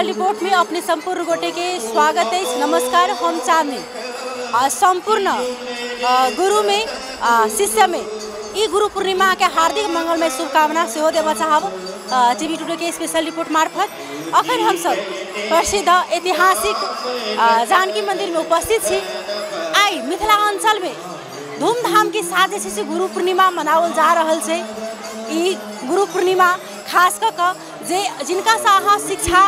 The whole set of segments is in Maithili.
स्पेशल रिपोर्ट में अपने संपूर्ण गोटे के स्वागत है। नमस्कार, हम चांदनी संपूर्ण गुरु में शिष्य में ई गुरु पूर्णिमा के हार्दिक मंगलमय शुभकामना सेहो देबऽ चाहब टीवी टुडे के स्पेशल रिपोर्ट मार्फत। अखन हम सब प्रसिद्ध ऐतिहासिक जानकी मंदिर में उपस्थित छी। आई मिथिलांचल में धूमधाम के साथ जे छै से गुरु पूर्णिमा मनाओल जा रहल छै। ई गुरु पूर्णिमा खास कऽ कऽ जे जिनका से अहाँ शिक्षा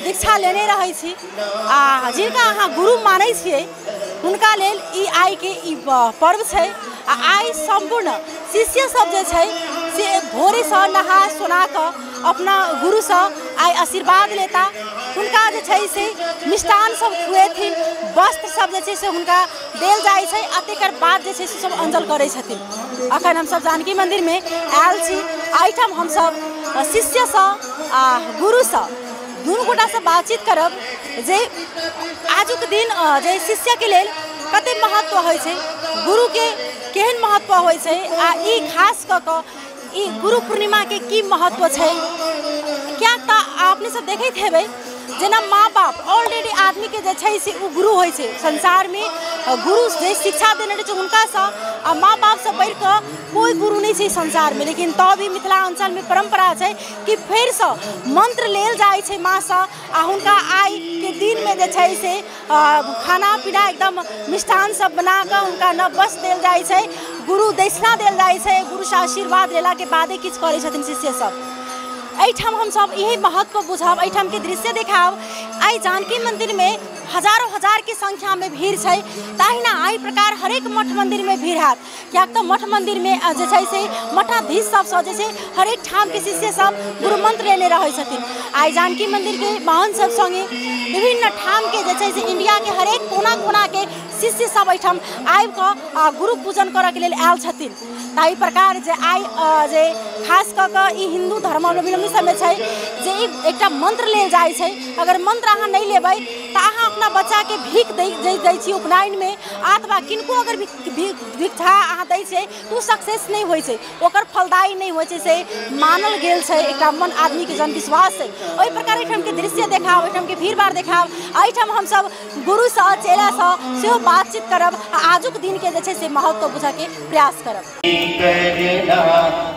दीक्षा लेने रहै छी आ जिनका अहाँ गुरु मानै छियै हुनका लेल ई आइके ई पर्व छै। आ आइ सम्पूर्ण शिष्य सब जे छै से भोरेसँ नहा सोना कऽ अपना गुरुसँ आइ आशीर्वाद लेता, हुनका जे छै से मिष्टान सब खुएथिन, वस्त्र सब जे छै से हुनका देल जाइ छै आ तकर बाद जे छै से सब अंजल करै छथिन। अखन हमसब जानकी मंदिरमे आयल छी। एहिठाम हमसब शिष्यसँ आ गुरुसँ दुनू गोटासँ बातचीत करब जे आजुक दिन जे शिष्यके लेल कतेक महत्व होइ छै, गुरुके केहन महत्व होइ छै आ ई खास कऽ कऽ ई गुरु पूर्णिमाके की महत्व छै। किएक तऽ अपने सब देखैत हेबै जेना माँ बाप ऑलरेडी आदमीके जे छै से ओ गुरु होइ छै। संसारमे गुरु जे शिक्षा देने रहै छै हुनकासँ आ माँ बापसँ बढ़िकऽ कोइ गुरु नहि छै संसारमे। लेकिन तब भी मिथिलाञ्चलमे परम्परा छै कि फेरसँ मन्त्र लेल जाइ छै माँसँ आ हुनका आइके दिनमे जे छै से खाना पीना एकदम मिष्ठान सब बनाकऽ हुनका नव वस्त्र देल जाइ छै, गुरु दक्षिणा देल जाइ छै, गुरुसँ आशीर्वाद लेलाके बादे किछु करै छथिन शिष्य सब। एहिठाम हमसब यही महत्व बुझब, एहिठामके दृश्य देखाब। आइ जानकी मंदिरमे हजारों हजार के संख्या में भीड़ छै, तहिना एहि प्रकार हरेक मठ मंदिरमे भीड़ हैत। किएक तऽ मठ मंदिरमे जे छै से मठाधीश सबसँ जे छै हरेक ठामके शिष्य सब गुरु मंत्र लेने रहै छथिन। आइ जानकी मंदिरके महंत सब सङ्गे विभिन्न ठामके जे छै से इंडियाके हरेक कोना कोनाके शिष्य सब एहिठाम आबिकऽ गुरु पूजन करऽके लेल आयल छथिन। ताहि प्रकार जे आइ जे खास कऽ कऽ ई हिन्दू धर्मावलम्बी सबमे छै जे ई एकटा मंत्र लेल जाइ छै। अगर मंत्र अहाँ नहि लेबै तऽ अहाँ अपना बच्चाके भीख दै छी उपनयनमे, अथवा किनको अगर भिक्षा अहाँ दै छियै तऽ ओ सक्सेस नहि होइ छै, ओकर फलदायी नहि होइ छै से मानल गेल छै, एकटा मन आदमीके जनविश्वास छै। ओहि प्रकार एहिठामके दृश्य देखाब, एहिठामके भीड़ भाड़ देखाब। एहिठाम हमसब गुरुसँ चेलासँ सेहो बातचीत करब आ आजुक दिनके जे छै से महत्व बुझऽके प्रयास करब।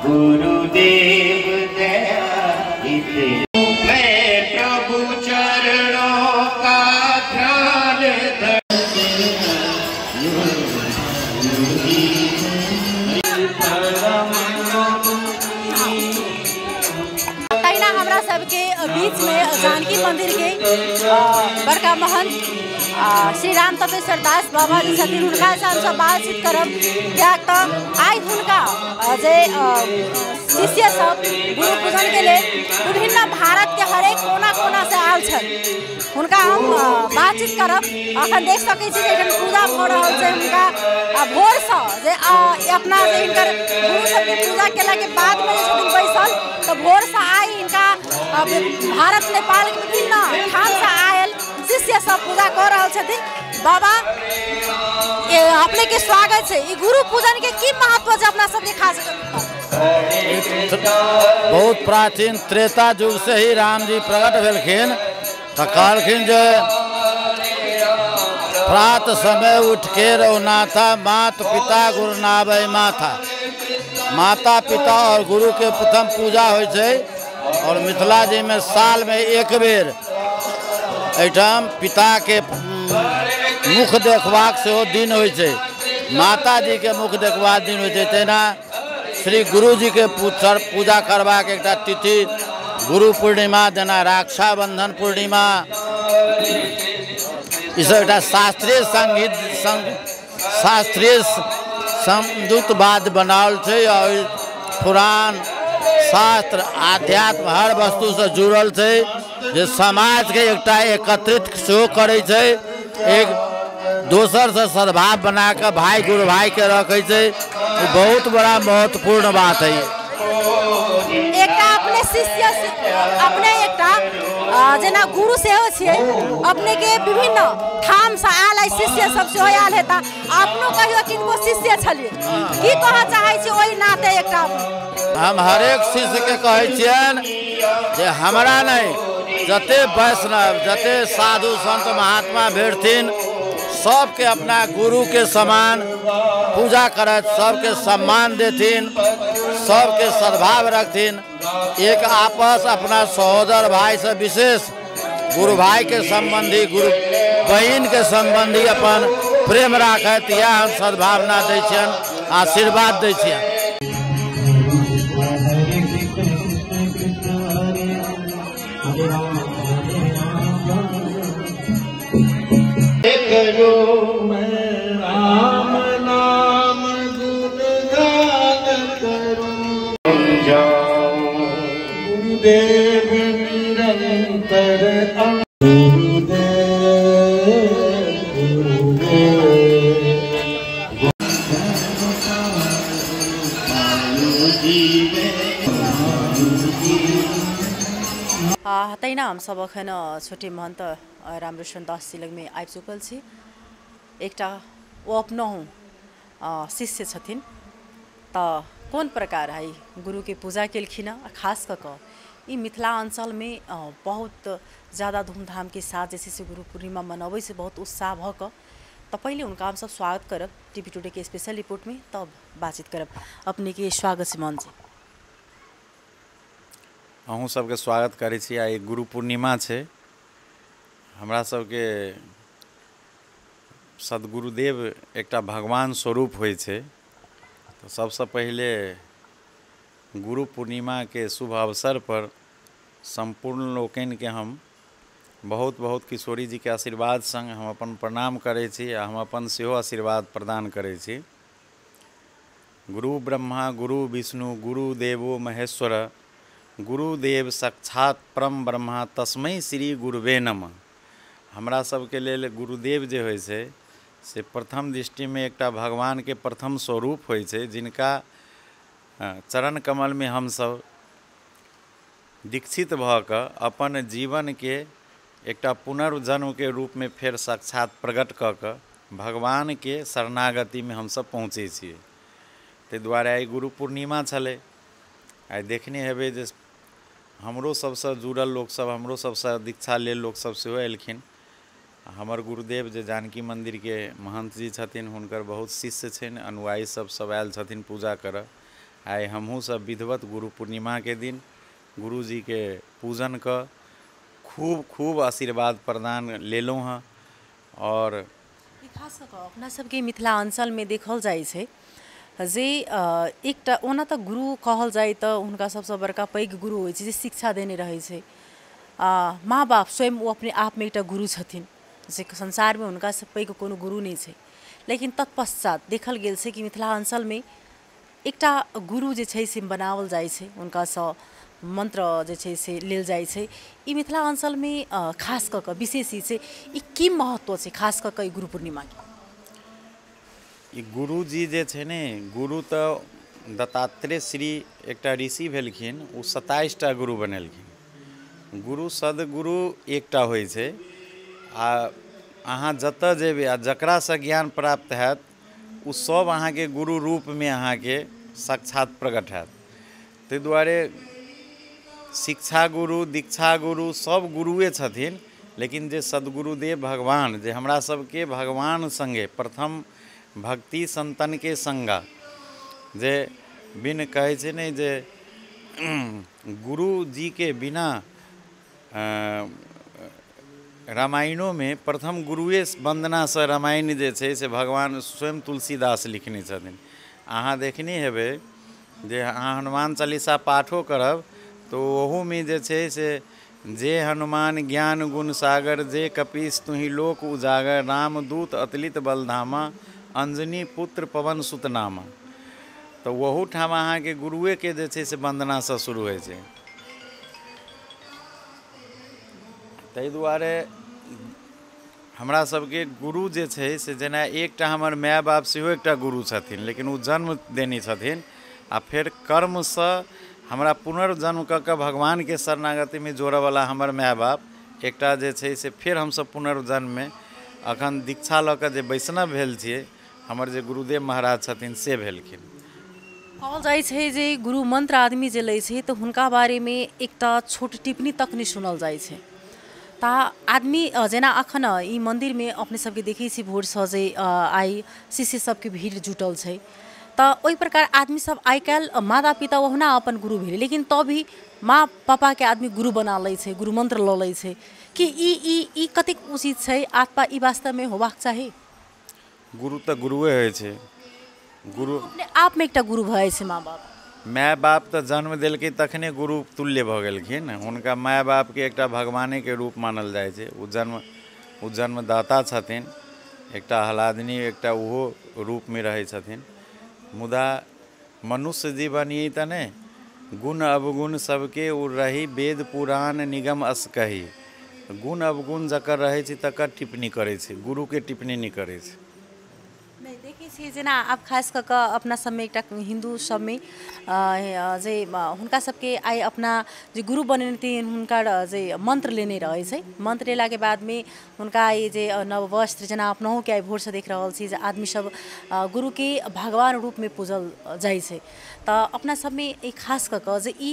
गुरुदेव दया मैं प्रभु चरणों का ध्यान तहिना हमरा सबके बीच में जानकी मंदिर के बड़का महंत श्री राम तपेश्वर दास बाबा जी छथिन, हुनकासँ हमसब बातचीत करब। किएक तऽ आइ हुनका जे शिष्य सब गुरु पूजन के लेल विभिन्न भारत के हरेक कोना कोनासँ आयल छथि, हुनका हम बातचीत करब। अखन देख सकै छी जे एखन पूजा भऽ रहल छै। हुनका भोरसँ जे अपना जे हिनकर गुरु सबके पूजा केलाके बादमे जे छथिन बैसल, तऽ भोरसँ आइ हिनका भारत नेपालके विभिन्न ठामसँ आयल शिष्य सब पूजा कऽ रहल छथिन। बाबा अपने के स्वागत छै। ई गुरु पूजन के की महत्व छै अपना सबके खास? बहुत प्राचीन त्रेता युग से ही राम जी प्रकट भेलखिन तऽ कहलखिन जे प्रात समय उठ के रघुनाथा मात पिता गुरु नाबै माथा। माता पिता और गुरु के प्रथम पूजा होइ छै और मिथिला जी में साल में एक बेर एहिठाम पिता के मुख देखबाक सेहो दिन होइ छै, माता जी के मुख देखबाक दिन होइ छै। तहिना श्री गुरुजी के पूजा करबाक एकटा तिथि गुरु पूर्णिमा, जेना रक्षाबंधन पूर्णिमा, ईसब एकटा शास्त्रीय संगीत शास्त्रीय संयुक्त बाद बनाओल छै और पुराण शास्त्र आध्यात्म हर वस्तुसँ जुड़ल छै जे समाजके एकटा एकत्रित सेहो करै छै, एक दोसरसँ सद्भाव बना कऽ भाई गुरु भाईके रखै छै। बहुत बड़ा महत्वपूर्ण बात है। एकटा अपने शिष्य अपने एकटा जेना गुरु सेहो छियै, अपने के विभिन्न ठामसँ आयल शिष्य सब सेहो आयल हेता, अपनो कहियो किनको शिष्य छलियै, की कहऽ चाहै छी ओहि नाते? एकटा हम हरेक शिष्यके कहै छियनि जे हमरा नहि जते वैष्णव जते साधु संत महात्मा भेटथिन सबके अपना गुरु के समान पूजा करत, सबके सम्मान देथिन, सबके सद्भाव रखथिन। एक आपस अपना सहोदर भाई से विशेष गुरु भाई के संबंधी गुरु बहिन के संबंधी अपन प्रेम राखत, यह हम सद्भावना दै छियनि, आशीर्वाद दै छियनि। करो मैं राम नाम गुणगान करूं, जाऊं गुरुदेव निरंतर गुरुदेव गुरुदेव। तहिना हम सब अखन छोटे महन्त रामरोशन दास जी लगमे आबि चुकल छी। एकटा ओ अपनहु शिष्य छथिन, तऽ कोन प्रकार है गुरुके पूजा केलखिन। आ खास कऽ कऽ ई मिथिला अञ्चलमे बहुत ज़्यादा धूमधामके साथ जे छै से गुरु पूर्णिमा मनबै छै बहुत उत्साह भऽ कऽ। तऽ पहिले हुनका हमसब स्वागत करब टीवी टुडे के स्पेशल रिपोर्टमे, तब बातचीत करब। अपनेके स्वागत छै मोहन जी। अहूँ सबके स्वागत करै छी। आइ गुरु पूर्णिमा छै, हमरा सबके सदगुरुदेव एकटा भगवान स्वरूप होइ छै। तऽ सबसँ पहिले गुरु पूर्णिमाके शुभ अवसर पर सम्पूर्ण लोकनिके हम बहुत बहुत किशोरी जीके आशीर्वाद संग हम अपन प्रणाम करै छी आ हम अपन सेहो आशीर्वाद प्रदान करै छी। गुरु ब्रह्मा गुरु विष्णु गुरु देवो महेश्वर गुरुदेव साक्षात परम ब्रह्मा तस्मै श्री गुरुवे नमः। हमरा सबके लेल गुरुदेव जे होइ छै से प्रथम दृष्टिमे एकटा भगवानके प्रथम स्वरूप होइ छै, जिनका चरण कमलमे हमसब दीक्षित भऽ कऽ अपन जीवनके एकटा पुनर्जन्मके रूपमे फेर साक्षात प्रकट कऽ कऽ भगवानके शरणागतिमे हमसब पहुँचै छियै। ताहि दुआरे आइ गुरु पूर्णिमा छलै। आइ देखने हेबै जे हमरो सबसँ जुड़ल लोकसब, हमरो सबसँ दीक्षा लेल लोकसब सेहो एलखिन। हमर गुरुदेव जे जानकी मन्दिरके महन्त जी छथिन, हुनकर बहुत शिष्य छनि, अनुयायी सब सब आयल छथिन पूजा करऽ। आइ हमहूँ सब विधिवत गुरु पूर्णिमाके दिन गुरुजीके पूजन कऽ खूब खूब आशीर्वाद प्रदान लेलहुँ हँ। और खास कऽ अपना सबके मिथिला अञ्चलमे देखल जाइ छै जे एकटा ओना तऽ गुरु कहल जाय तऽ हुनका सबसँ बड़का पैघ गुरु होइ छै जे शिक्षा देने रहै छै। माँ बाप स्वयं ओ अपने आपमे एकटा गुरु छथिन, जे संसारमे हुनकासँ पैघ कोनो गुरु नहि छै। लेकिन तत्पश्चात देखल गेल छै कि मिथिला अञ्चलमे एकटा गुरु जे छै से बनाओल जाइ छै, हुनकासँ मन्त्र जे छै से लेल जाइ छै। ई मिथिला अञ्चलमे खास कऽ कऽ विशेष ई छै, ई की महत्व छै खास कऽ कऽ ई गुरु पूर्णिमाके? ई गुरुजी जे छै ने, गुरु तऽ दत्तात्रेय श्री एकटा ऋषि भेलखिन, ओ 27टा गुरु बनेलखिन। गुरु सदगुरु एकटा होइ छै। आ अहाँ जतऽ जेबै आ जकरासँ ज्ञान प्राप्त हैत ओ सब अहाँके गुरु रूपमे अहाँके साक्षात प्रकट हैत। ताहि दुआरे शिक्षा गुरु दीक्षा गुरु सब गुरुए छथिन, लेकिन जे सदगुरुदेव भगवान जे हमरा सबके भगवान संगे प्रथम भक्ति संतन के संगा जे बिन कहै छै ने जे गुरु जी के बिना रामायणोमे प्रथम गुरुए वन्दनासँ रामायण जे छै से भगवान स्वयं तुलसीदास लिखने छथिन। अहाँ देखने हेबै जे अहाँ हनुमान चालीसा पाठो करब तऽ ओहूमे जे छै से जे हनुमान ज्ञान गुण सागर जे कपीश तुहि लोक उजागर रामदूत अतुलित बलधामा अंजनी पुत्र पवन सुत नामा। तऽ ओहूठाम अहाँके गुरुएके जे छै से वन्दनासँ शुरू होइ छै। ताहि दुआरे हमरा सबके गुरु जे छै से जेना एकटा हमर माय बाप सेहो एकटा गुरु छथिन, लेकिन ओ जन्म देने छथिन आ फेर कर्मसँ हमरा पुनर्जन्म कऽ कऽ भगवानके शरणागतिमे जोड़ऽवला हमर माय बाप एकटा जे छै से फेर हमसब पुनर्जन्ममे अखन दीक्षा लऽ कऽ जे वैष्णव भेल छियै, हमर जे गुरुदेव महाराज छथिन से भेलखिन। कहल जाइ छै जे गुरु मंत्र आदमी जे लै छै तऽ हुनका बारेमे एकटा छोट टिप्पणी तक नहि सुनल जाइ छै। ता आदमी जेना अखन ई मंदिर में अपने सबके देखै छी भोरसँ जे आइ शिष्य सबके भीड़ जुटल छै, तऽ ओहि प्रकार आदमी सब आइ काल्हि माता पिता ओहुना अपन गुरु भेलै, लेकिन तब भी माँ पापा के आदमी गुरु बना लै छै, गुरु मंत्र लऽ लै छै, कि ई ई ई कतेक उचित छै आत्मा ई वास्तवमे होबाक चाही? गुरु तऽ गुरुए होइ छै, गुरु अपने आपमे एकटा गुरु भऽ जाइ छै। माँ बाप माय बाप तऽ जन्म देलकै तखने गुरु तुल्य भऽ गेलखिन। हुनका माय बापके एकटा भगवानेके रूप मानल जाइ छै। ओ जन्मदाता छथिन, एकटा आह्लादिनी एकटा ओहो रूपमे रहै छथिन। मुदा मनुष्य जीवन ई तऽ नहि, गुण अवगुण सबके ओ रही वेद पुराण निगम अस कही। गुण अवगुण जकर रहै छै तकर टिप्पणी करै छै, गुरुके टिप्पणी नहि करै छै। नहि देखै छियै जेना आब खास कऽ कऽ अपना सबमे एकटा हिन्दू सबमे जे हुनका सबके आइ अपना जे गुरु बनेथिन हुनकर जे मंत्र लेने रहै छै, मंत्र लेलाके बादमे हुनका आइ जे नव वस्त्र जेना अपनहुके आइ भोरसँ देख रहल छी जे आदमी सब गुरुके भगवान रूपमे पूजल जाइ छै। तऽ अपना सबमे ई खास कऽ कऽ जे ई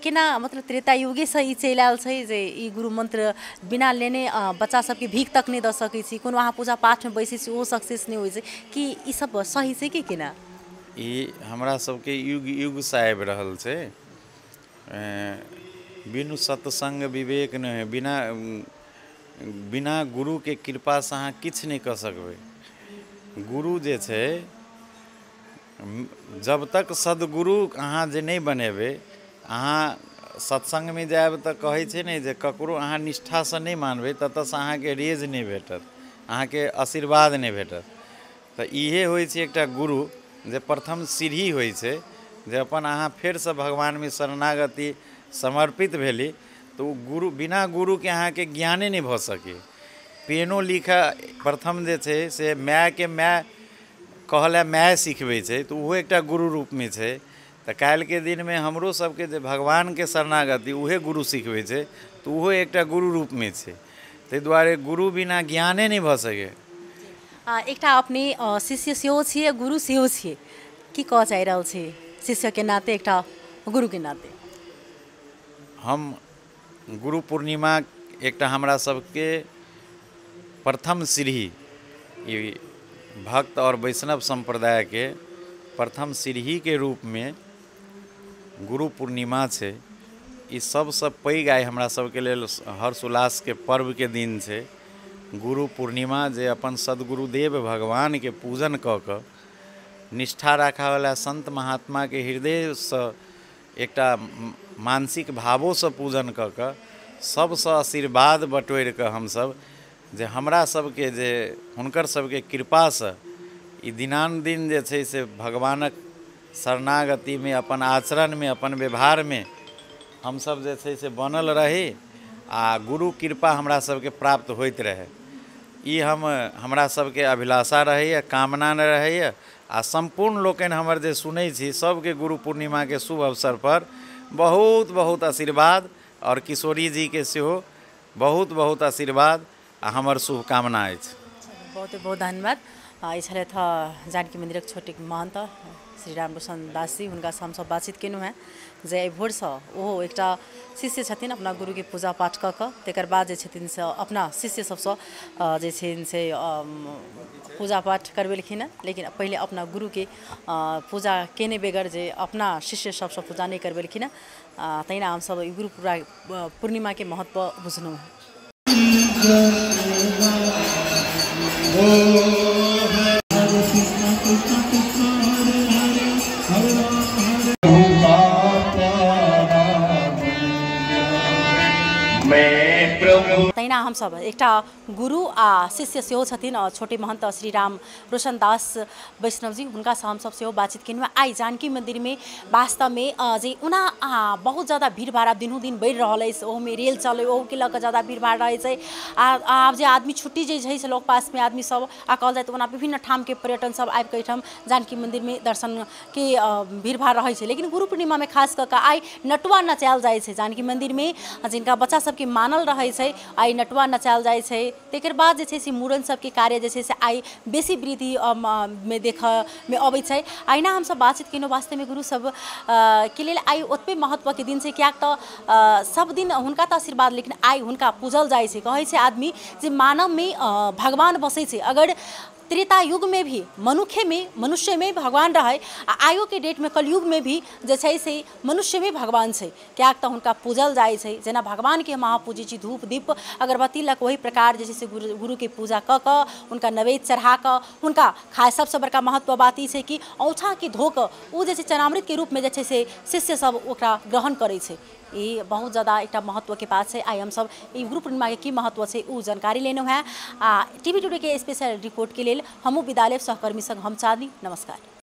केना मतलब त्रेता युगेसँ ई चलि आयल छै जे ई गुरु मंत्र बिना लेने बच्चा सबके भीख तक नहि दऽ सकै छी, कोनो अहाँ पूजा पाठमे बैसै छी ओहो सक्सेस नहि होइ छै, कि ई सब सही छै कि केना? ई हमरा सबके युग युगसँ आबि रहल छै। बिनु सत्संग विवेक नहि, बिना बिना गुरुके कृपासँ अहाँ किछु नहि कऽ सकबै। गुरु जे छै जब तक सदगुरु अहाँ जे नहि बनेबै, अहाँ सत्संगमे जायब तऽ कहै छै ने जे ककरो अहाँ निष्ठासँ नहि मानबै ततऽसँ अहाँके रेज नहि भेटत, अहाँके आशीर्वाद नहि भेटत। तऽ इहे होइ छै एकटा गुरु जे प्रथम सीढ़ी होइ छै जे अपन अहाँ फेरसँ भगवानमे शरणागति समर्पित भेली तऽ ओ गुरु, बिना गुरुके अहाँके ज्ञाने नहि भऽ सकै। पेनो लिखऽ प्रथम जे छै से मायके माय कहलए माय सिखबै छै, तऽ ओहो एकटा गुरु रूपमे छै। तऽ काल्हिके दिनमे हमरो सबके जे भगवानके शरणागति उहे गुरु सिखबै छै, तऽ ओहो एकटा गुरु रूपमे छै। ताहि दुआरे गुरु बिना ज्ञाने नहि भऽ सकै। एकटा अपने शिष्य सेहो छियै, गुरु सेहो छियै, की कहऽ चाहि रहल छी शिष्यके नाते एकटा गुरुके नाते? हम गुरु पूर्णिमा एकटा हमरा सबके प्रथम सीढ़ी, ई भक्त और वैष्णव सम्प्रदायके प्रथम सीढ़ीके रूपमे गुरु पूर्णिमा छै। ई सबसँ पैघ आइ हमरा सबके लेल हर्ष उल्लासके पर्वके दिन छै गुरु पूर्णिमा, जे अपन सदगुरुदेव भगवानके पूजन कऽ कऽ निष्ठा राखयवला संत महात्माके हृदयसँ एकटा मानसिक भावोसँ पूजन कऽ कऽ सबसँ आशीर्वाद बटोरि कऽ हमसब जे हमरा सबके जे हुनकर सबके कृपासँ ई दिनानुदिन जे छै से भगवानक शरणागतिमे अपन आचरणमे अपन व्यवहारमे हमसब जे छै से बनल रही आ गुरु कृपा हमरा सबके प्राप्त होइत रहै। ई हमरा सबके अभिलाषा रहैए, कामना रहैए। आ सम्पूर्ण लोकनि हमर जे सुनै छी सबके गुरु पूर्णिमाके शुभ अवसर पर बहुत बहुत आशीर्वाद और किशोरी जी के सेहो बहुत बहुत आशीर्वाद आ हमर शुभकामना अछि। बहुत बहुत धन्यवाद। ई छलथि जानकी मंदिरक छोटे महंत श्री राम रोशन दास जी, हुनकासँ हमसब बातचीत केलहुँ हेँ जे एहि भोरसँ ओहो एकटा शिष्य छथिन, अपना गुरुके पूजा पाठ कऽ कऽ तकर बाद जे छथिन से अपना शिष्य सबसँ जे छथिन से पूजा पाठ करबेलखिन हेँ, लेकिन पहिले अपना गुरुके पूजा केने बगैर जे अपना शिष्य सबसँ पूजा नहि करबेलखिन हेँ। तहिना हमसब गुरु पूर्णिमाके महत्व बुझलहुँ हेँ। तहिना हमसब एकटा गुरु आ शिष्य सेहो छथिन छोटे महंत श्री राम रोशन दास वैष्णव जी, हुनकासँ हमसब सेहो बातचीत केलहुँ। आइ जानकी मंदिरमे वास्तवमे जे ओना बहुत ज़्यादा भीड़भाड़ आब दिनों दिन बढ़ि रहल अछि, ओहोमे रेल चलै ओहोके लऽ कऽ ज़्यादा भीड़भाड़ रहै छै। आ आब जे आदमी छुट्टी जे छै से लग पासमे आदमी सब आ कहल जाय तऽ ओना विभिन्न ठामके पर्यटन सब आबिकऽ एहिठाम जानकी मंदिरमे दर्शनके भीड़भाड़ रहै छै, लेकिन गुरु पूर्णिमामे खास कऽ कऽ आइ नटुआ नचायल जाइ छै जानकी मंदिरमे, जिनका बच्चा सबके चूँकि मानल रहै छै आइ नटुआ नचायल जाइ छै। तकर बाद जे छै से मूड़न सबके कार्य जे छै से आइ बेसी वृद्धि मे देखऽमे अबै छै। अहिना हमसब बातचीत केलहुँ, वास्तवमे गुरु सब के लेल आइ ओतबे महत्वके दिन छै, किएक तऽ सब दिन हुनका तऽ आशीर्वाद, लेकिन आइ हुनका पूजल जाइ छै। कहै छै आदमी जे मानवमे भगवान बसै छै। अगर त्रेता युग में भी मनुष्य में भगवान रहे आ आइयो के डेट में कलयुग में भी जे छै से मनुष्य में भगवान छै, किएक तऽ हुनका पूजल जाइ छै। जेना भगवान के हम अहाँ पूजै छी धूप दीप अगरबत्ती लग, ओहि प्रकार जे छै से गुरु के पूजा कऽ कऽ हुनका नैवेद्य चढ़ा कऽ हुनका खाय। सबसँ बड़का महत्व बात ई छै कि औँठाके धो कऽ ओ जे छै चरणामृतके रूपमे जे छै से शिष्य सब ओकरा ग्रहण करै छै। ई बहुत ज़्यादा एकटा महत्वके बात छै। आइ हमसब ई गुरु पूर्णिमाके की महत्व छै ओ जानकारी लेलहुँ हेँ। आ टीवी टुडे के स्पेशल रिपोर्टके लेल हमहूँ विदा लेब। सहकर्मी संग हम चाँदनी, नमस्कार।